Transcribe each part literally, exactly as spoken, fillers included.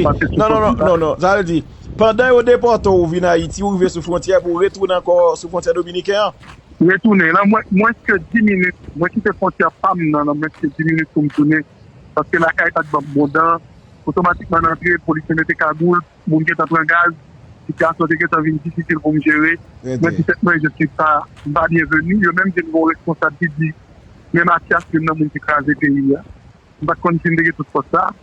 Non, non, non, non, non. Sa vle di, pandan yo depòte w, ou vin Ayiti, ou rive sou fwontyè pou w retounen ankò sou fwontyè dominiken an? Retounen. Nan mwens, mwens ke dis minit, mwen kite fwontyè pa m nan, nan mwens ke dis minit pou m tounen. Paske lakay pa t ban m bon dan. Otomatikman, n antre, polisye mete kagoul, moun gentan pran gaz, sitiyasyon te gentan vin difisil pou m jere. Mwen di tèt mwen, je suis pas, m pa byenveni. Yo menm te gen yon responsab ki di, men Mathias, youn nan moun ki kraze peyi a. M pa t konn si m te gen tout fòs sa a.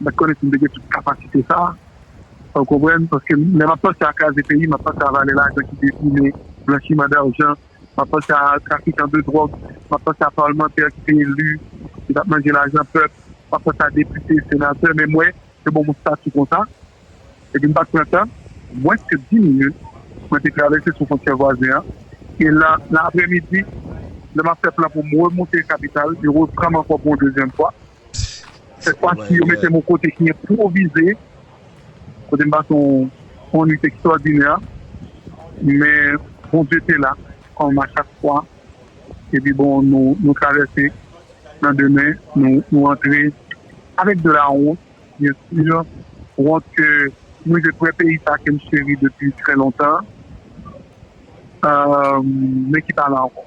M pa t konnen si m te gen tout kapasite sa a. Ou konprann? Paske lè m ap panse a kraze peyi, m ap panse a valè lajan ki detounen, blanchiman dajan, m ap panse a trafikan de dwòg, m ap panse a palmantè ki te eli, ki t ap manje lajan pèp, m ap panse a depite, senatè, men mwen, se bon, yon stati konsa. Epi m pa t pran tan, mwens ke dis minit, mwen te travèse sou fwontyè vwazen an. E la, nan apremidi, lè m ap fè plan pou m remonte kapital, yo reprann m ankò pou yon dezyèm fwa. Sèt fwa si, yo mete m yon kote ki enpwovize, kote m pase yon, yon nwit ekstwòdinè. Men Bondye te la, kòm a chak fwa. Epi bon, nou, nou travèse. Nan demen, nou, nou antre avèk de la honte, byen si, wont ke nou rive pran peyi sa ke m cheri depi trè lontan, euh, men ki pa la ankò.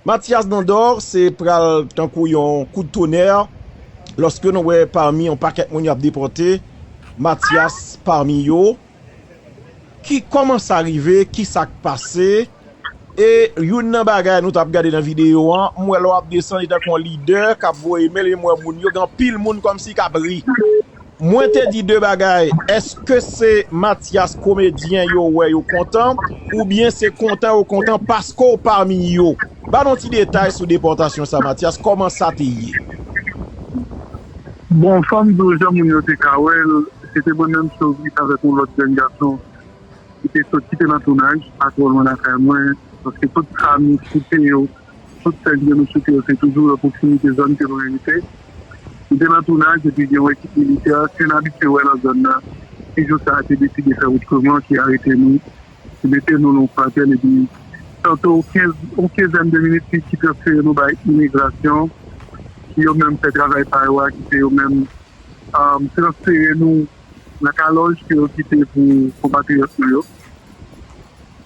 Mathias Dandor, se pral tankou yon kout tonè. Lòske nou wè pami yon pakèt moun y ap depòte, Mathias pami yo. Ki, kòman sa rive? Ki sa k pase? E youn nan bagay nou t ap gade nan videyo an, m wè lè w ap desann, li tankou yon lidè k ap voye imèl, e m wè moun yo, gen anpil moun kòmsi k ap ri. Mwen te di de bagay, èske se Mathias komedyen yo wè yo kontan, oubyen se kontan yo kontan paske w pami yo? Ba nou ti detay sou depòtasyon sa, Mathias, kòman sa te ye? Bon, fò m di w, jan moun yo te ka wè l, se te mwen menm Sovis avèk yon lòt jèn gason ki te sot, ki te nan tounaj, pa twò lwen lakay mwen, paske tout sa nou choute yo, tout sèn ke nou choute yo, se toujou nan pwoksimite zòn ke nou rete. Nou te nan tounaj, epi gen yon ekip militè ke n abitye wè nan zòn nan, ki jou sa a te deside fè wout kòman, ki arete nou, ki mete nou nan yon katèl, epi tanto kenz, yon kenzèn de minit, ki, ki transfere nou bay imigrasyon, ki yo menm fè travay pa yo a, ki se yo menm, um, transfere nou nan kalòj ke yo kite pou konpatriyòt nou yo.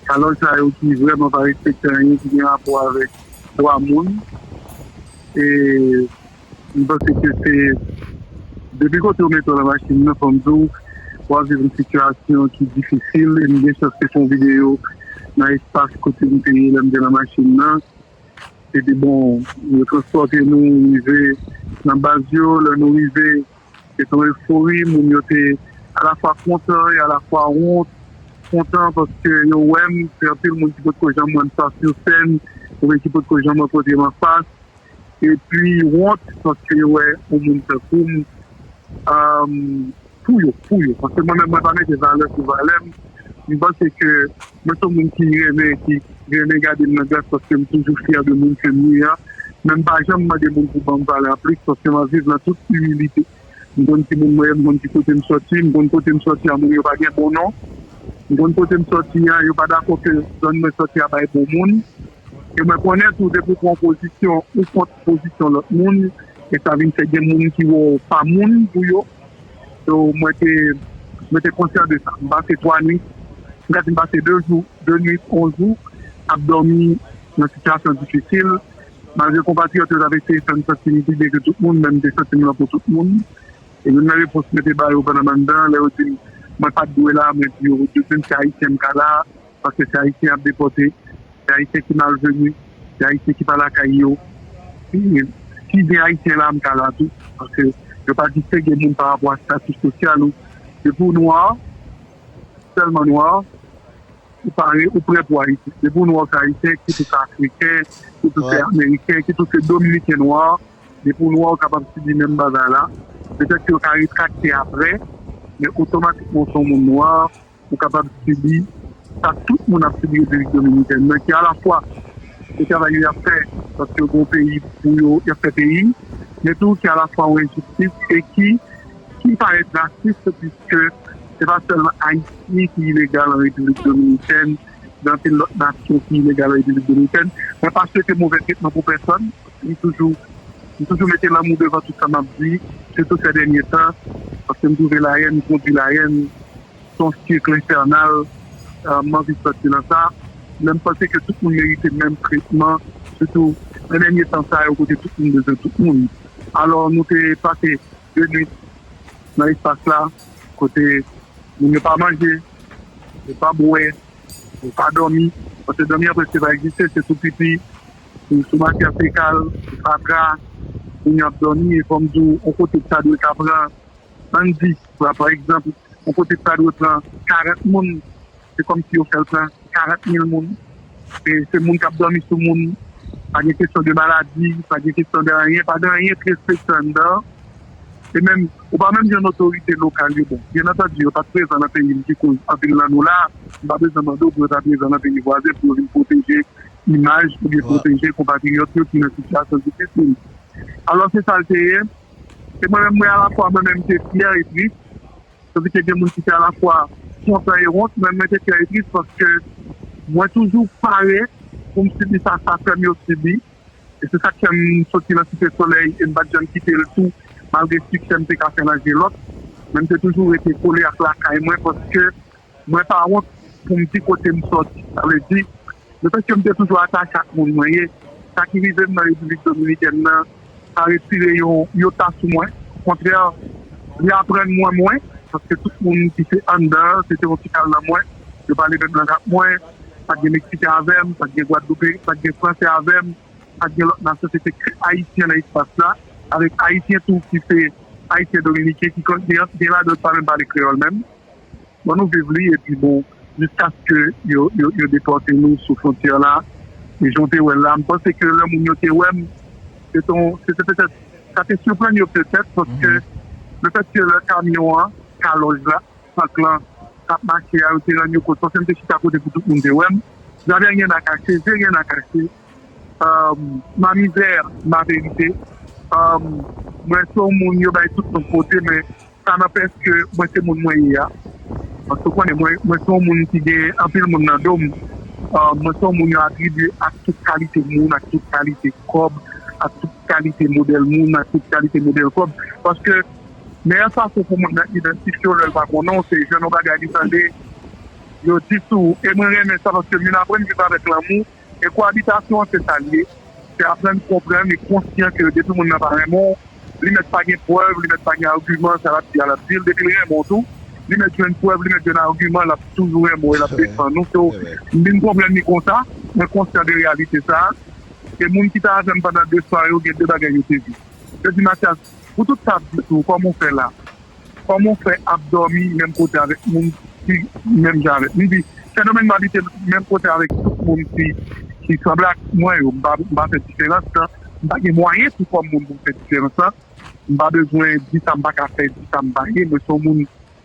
Kalòj sa yo ki vrèman pa respekte anyen ki gen rapò avèk dwa moun. E m panse ke se depi kote yo mete w nan machin nan, fò m di w, w ap viv yon sitiyasyon ki difisil. E m gen chans te fè yon videyo nan espas kote m te ye lè m te nan machin nan. Epi bon, yo transpòte nou rive nan baz yo. Lè nou rive, se te yon efori, moun yo te alafwa kontan e alafwa wont. Kontan paske yo wè m, se anpil moun ki potko janm wè m sa sou sèn, oubyen ki potko janm rankontre m anfas. Epi wont paske yo wè yon moun tankou m, um, pou yo, pou yo. Paske mwen menm, mwen pa mete valè sou valè m. M panse ke mwen se yon moun ki renmen, ki renmen gade m nan glas paske m toujou fyè de moun ke m ye a. Men m pa janm mande moun pou ban m valè an plis paske m ap viv nan tout imilite. M konn ki moun mwen ye, m konn ki kote m sòti, m konn kote m sòti a, moun yo pa gen bon non. M konn kote m sòti a, yo pa dakò ke zòn mwen sòti a bay bon moun. E mwen konnen tou, depi w pran pozisyon ou kont pozisyon lòt moun, e sa vin fè gen moun ki wè w pa moun pou yo. So, mwen te, mwen te konsyan de sa. M pase twa nwit, m ka di m pase de jou, de nwit, yon jou, ap dòmi nan sitiyasyon difisil. Malgre konpatriyòt yo t ap eseye fè m santi m pi byen ke tout moun, men m te santi m lan pou tout moun. E youn nan repons mwen te ba yo pandan m anndan, lè yo di m mwen pa t dwe la, mwen di yo, yo di m se Ayisyen m ka la, paske se Ayisyen y ap depòte, se Ayisyen ki malveni, se Ayisyen ki pa lakay yo. E si gen Ayisyen la, m ka la tou, paske yo pa distenge moun pa rapò a estati sosyal ou. Depi w nwa, sèlman nwa, ou pare, ou prè pou Ayiti. Depi w nwa, ou se Ayisyen, kit ou se Afriken, kit ou se Ameriken, kit ou se Dominiken nwa, depi w nwa, ou kapab sibi menm bagay la. Petèt ke yo ka retrakte apre, men otomatikman ou se yon moun nwa, ou kapab sibi sa tout moun ap sibi Repiblik Dominikèn nan, ki alafwa se travay yo y ap fè, paske yo gen yon peyi pou yo, y ap fè peyi, men tou ki alafwa yon enjistis e ki, ki parèt rasis, piske se pa sèlman Ayiti ki ilegal an Repiblik Dominikèn, gen anpil lòt nasyon ki ilegal an Repiblik Dominikèn. Mwen pa swete movè tretman pou pèsòn, m toujou M toujou mete lanmou devan tout sa m ap di, sitou sè dènye tan, paske m twouve layèn, kondwi layèn, se yon sik enfènal, euh, m anvi sòti nan sa. Men m panse ke tout moun merite menm tretman, sitou nan dènye tan sa yo kote tout moun bezwen tout moun. Alò, nou te pase de nuit nan espas la, kote moun yo pa manje, yo pa bwè, yo pa dòmi. Paske dòmi an prèske pa egziste, se sou pipi, sou, sou matyè fekal, sou fatra, moun yo ap dòmi, e fò m di w, yon kote ki ta dwe ka pran, ann di, pa, pa egzanp, yon kote ki ta dwe pran karant moun, se kòmsi yo fè l pran karant mil moun. E se moun k ap dòmi sou moun. Pa gen kesyon de maladi, pa gen kesyon de anyen, pa gen anyen ki respekte anndan. E menm, ou pa menm jwenn otorite lokal yo. Bon, byen antandi, yo pa t prezan nan peyi m ki koz anpil nan nou la. M pa bezwen mande w pou yo ta prezan nan peyi vwazen pou yo vin pwoteje imaj oubyen pwoteje konpatriyòt yo ki nan sitiyasyon difisil. Alò, se sa l te ye. E mwen menm, mwen alafwa, mwen menm, m te fyè e tris. Tandis ke gen moun ki te alafwa kontan e wont, men mwen te fyè e tris paske mwen toujou pare pou m sibi sa sa frè m yo sibi. E se sa k fè m soti nan Site Solèy e m pa t janm kite l tou, malgre siksè m te ka fè nan je lòt. Men m te toujou rete kole ak lakay mwen paske mwen pa wont pou m di kote m sòti. Sa vle di, lefètke m te toujou atache ak moun mwen ye, sa ki rive m nan Repiblik Dominikèn nan, pa retire yon yota sou mwen. Okontrè, li aprann mwen mwen, paske tout moun ki te anndan an, se te yon ti kal nan mwen. Yo pale menm lang ak mwen, pa t gen Meksiken avè m, pa t gen Gwadloupe, pa t gen Fransè avè m, pa t gen lòt nasyon, se te ke Ayisyen nan espas la, avèk Ayisyen tou ki se Ayisyen dominiken, ki konn gen, gen ladan yo ki pa menm pale kreyòl menm. Bon, nou viv li, epi bon, jiskaske yo, yo, yo depòte nou sou fwontyè la, e jan w te wè l la, m panse ke lè moun yo te wè m, se te yon, se te petèt, sa te siprann yo petèt, paske lefètke lè kamyon an, kalòj la, tank lan, t ap mache a, yo te rann yo kont, paske m te chita kote pou tout moun te wè m, j'avais rien à cacher, j'ai rien à cacher. Euh, ma misère, ma vérité. Euh, mwen se yon moun yo bay tout non kote, men sa n'empêche que mwen se moun mwen ye a. Paske w konnen, mwen, mwen se yon moun ki gen anpil moun nan do m. Euh, mwen se yon moun yo atribye ak tout kalite moun, ak tout kalite kòb, ak tout kalite modèl moun, ak tout kalite modèl kòb. Paske meyè fason pou moun nan idantifye w lè l pa konnen w, se jwenn yon bagay li tande, yo di sou ou. E mwen renmen sa paske m vin aprann viv avèk lanmou. E koabitasyon an, se sa l ye. Se aprann konprann e konsyan ke depi moun nan pa renmen w, li mèt pa gen prèv, li mèt pa gen agiman, sa l ap di a, l ap di l. Depi l renmen w tou, li mèt jwenn prèv, li mèt jwenn agiman, l ap toujou renmen w e l ap defann ou. So, m vin konprann li konsa, mwen konsyan de reyalite sa a. E moun ki te avè m pandan de swa yo, gen de bagay yo te di. Yo di, Mathias, pou tout sa ap di sou ou, kòman w fè la? Kòman w fè ap dòmi menm kote avèk moun ki menm jan avèk m? Li di, Sendomeng, m abite menm kote avèk tout moun ki, ki sanble ak mwen yo. M pa, m pa fè diferans lan. M pa gen mwayen tou kòm moun pou m fè diferans lan. M pa bezwen di sa m pa ka fè, di sa m pa ye. Mwen se yon moun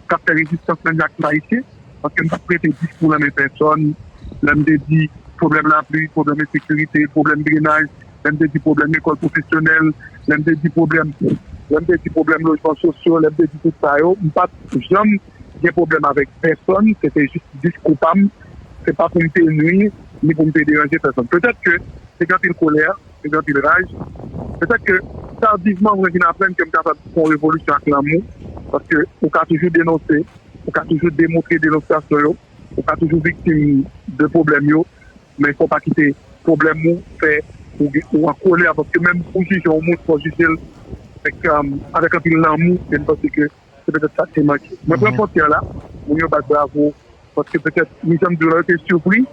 k ap fè rezistans menm jan ak tout Ayisyen, paske m pa t prete diskou nan men pèsòn. Lè m te di pwoblèm lapli, pwoblèm ensekirite, pwoblèm drenaj, lè m te di pwoblèm lekòl pwofesyonèl, lè m te di pwoblèm, lè m te di pwoblèm lojman sosyo, lè m te di tout sa yo, m pa t janm gen pwoblèm avèk pèsòn, se te jis diskou pa m, se pa pou m te nwi, ni pou m te deranje pèsòn. Petèt ke te gen anpil kolè, te gen anpil raj. Petèt ke tardivman mwen vin aprann ke m kapab fè yon revolisyon ak lanmou, paske ou ka toujou denonse, ou ka toujou demontre denonsyasyon yo, ou ka toujou viktim de pwoblèm yo, men fò w pa kite pwoblèm ou fè ou, ou an kolè, paske menm pou jije yon moun, fò w jije l avèk, um, avèk anpil lanmou, e m panse ke se petèt sa k te manke. Mwen pran fwontyè la, moun yo bat bravo, paske petèt, ni jan m di w la, yo te sipri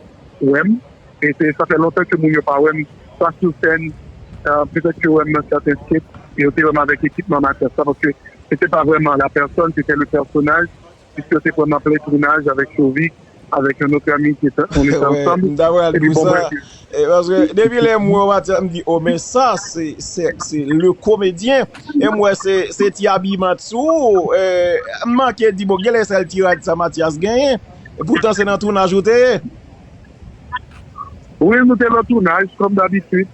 wè m, e se, sa fè lontan ke moun yo pa wè m, swa sou sèn, euh, petèt ke yo wè m nan sèten sketch, e yo te wè m avèk ekipman Mathias la, paske se te pa vrèman la pèsòn, se te le pèsonaj, piske yo te pran m an plen tounaj avèk Chovik, avèk yon lòt ami ki te, on était ensemble. M ta pral di w sa. E paske depi lè m wè w Mathias, m di, o, men sa, se, se, se le komedyen. E m wè se, se ti abiman t sou ou. E, m manke di, bon, genlè sèl ti rad sa Mathias genyen. Poutan se nan tounaj ou te ye. Wi, nou te nan tounaj, kòm dabitid.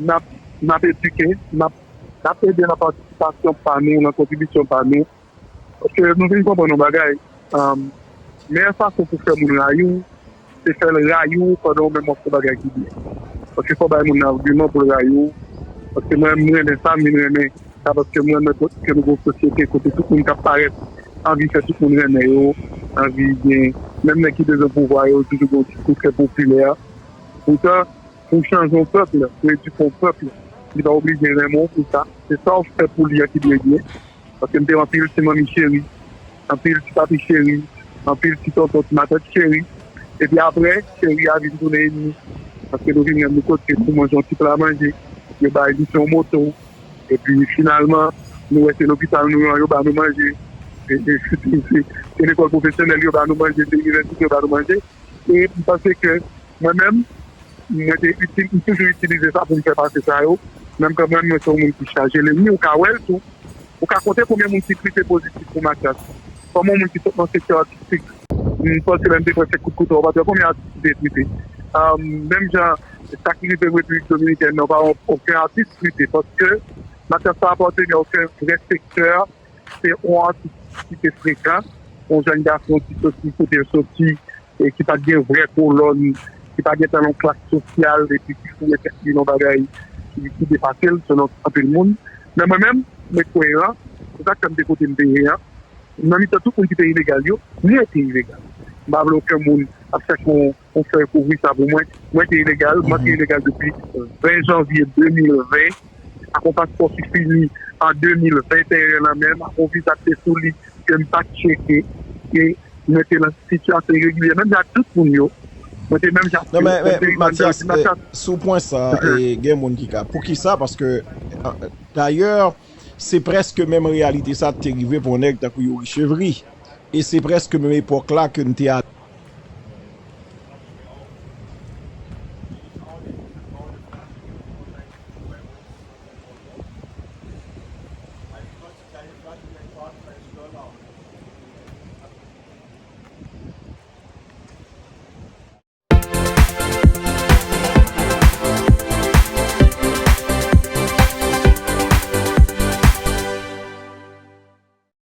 N ap, n ap edike, n ap, n ap ede nan patisipasyon pa nou, nan kontribisyon pa nou. Paske nou vin konprann yon bagay, um, meyè fason pou fè moun rayi w, se fè l rayi w pandan ou menm w ap fè bagay ki byen. Paske fò w bay moun nan agiman pou l rayi w, Paske mwen, m renmen sa, m vin renmen sa, paske m renmen ke nou gen yon sosyete kote tout moun k ap parèt anvi fè tout moun renmen yo, anvi gen, menm nèg ki bezwen pouvwa yo, toujou gen yon diskou trè popilè. Poutan, pou w chanje yon pèp, pou w edike yon pèp, li pa oblije renmen w pou sa. Se sa w fè pou li a ki dwe byen. Paske m te anpil ti manmi cheri, anpil ti papi cheri, anpil ti tonton, ti matant cheri. Epi apre, cheri a vin tounen enmi. Paske nou vin rann nou kont ke pou manje yon ti pla manje, yo bay li se yon moto. Epi finalman, nou wè se lopital nou an, yo ba nou manje. Se lekòl pwofesyonèl, yo ba nou manje, se inivèsite, yo ba nou manje. E m panse ke mwen menm, mwen te itil, m toujou itilize sa pou m fè pase sa yo. Menm kan mwen, mwen se yon moun ki chaje lennmi, ou ka wè l tou. Ou ka konte konbyen moun ki trete pozitif pou Mathias. Kòm yon moun ki sot nan sektè atistik, m panse lè m te pran se kout kouto, ou pa t wè konbyen atis ki te trete. Menm jan, sa ki rive Repiblik Dominikèn nan, pa yon okenn atis trete, paske Mathias pa apateni a okenn vrè sektè. Se yon atis ki te frekan, yon jèn gason ki soti kote l soti, e ki pa t gen vrè kolòn, ki pa gen tan nan yon klas sosyal, epi ki fouye tèt li nan bagay ki, ki depase l, selon anpil moun. Men mwen menm, mwen koeran, se sa k fè m te kote m te ye an. Nan mitan tout moun ki te ilegal yo, mwen te ilegal. M pa vle okenn moun ap chèche yon, yon fèy kouvri sa pou mwen. Mwen te ilegal, mwen te ilegal depi ven janvye de mil ven, ak yon paspò ki fini an de mil venteyen nan men m, ak yon viza ki te sou li ke m pa t tcheke, e mwen te nan sitiyasyon iregilye, menm jan ak tout moun yo. Mwen te menm jan ak yo, mwen te rive an Ayiti, Mathias, si w pran sa, e gen moun ki ka. Poukisa? Paske, dayè, se prèske menm reyalite sa te rive pou yon nèg tankou Youri Chevry. E se prèske menm epòk la ke n te